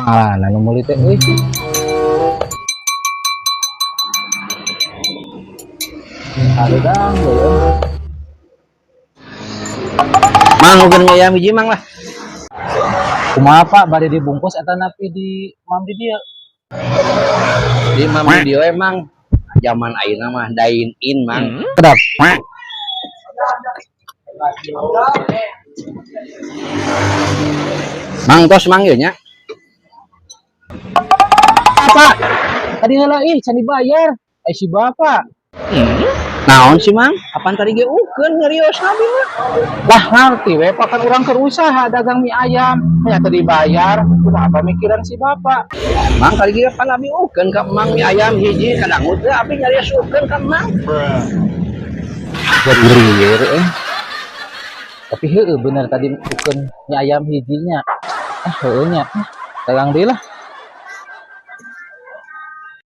Mana nu meuli teh euy? Hareudang euy. Mang, ukeun mie ayam hiji, Mang, lah. Kumaha, Pak, bade dibungkus eta napi di mam di dieu? Di mam di dieu emang zaman ayeuna mah dine in, Mang. Kedap. Mang, tos, Mang, ieu nya. Pak, tadi heula ih can dibayar. Eh, si bapak. Naon sih, Mang? Kapan tadi ge ukeun nyerios abi mah. Lah ngerti we, Pak, kan urang keur usaha dagang mie ayam. Nya teu dibayar, kumaha apa mikiran si bapak? Mang, tadi ge pan abi ukeun ka Mang mie ayam hiji, kadangu teu abi nyarios ukeun ka Mang. Jadi lieur eh. Tapi heueuh bener tadi ukeun mie ayam hijinya. Ah, heueuh nya. Ah, dagang deui lah.